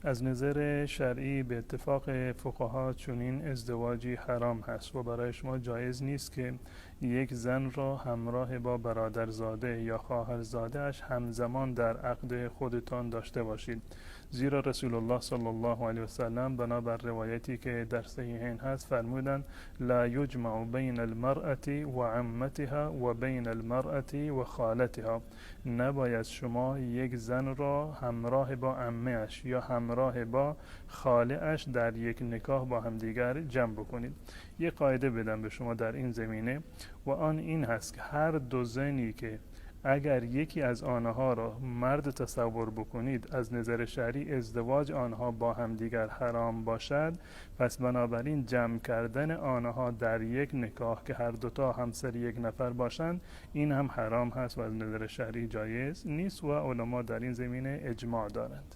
از نظر شرعی به اتفاق فقها چنین ازدواجی حرام هست و برای شما جایز نیست که یک زن را همراه با برادرزاده یا خواهرزاده اش همزمان در عقد خودتان داشته باشید، زیرا رسول الله صلی الله علیه وسلم بنابر روایتی که در صحیحین هست فرمودند: لا یجمع بین المرأة و عمتها و بین المرأة و خالتها. نباید شما یک زن را همراه با عمه اش یا همراه با خاله اش در یک نکاح با همدیگر جمع بکنید. یک قاعده بدم به شما در این زمینه و آن این هست که هر دو زنی که اگر یکی از آنها را مرد تصور بکنید، از نظر شرعی ازدواج آنها با همدیگر حرام باشد، پس بنابراین جمع کردن آنها در یک نکاح که هر دوتا همسر یک نفر باشند، این هم حرام هست و از نظر شرعی جایز نیست و علما در این زمینه اجماع دارند.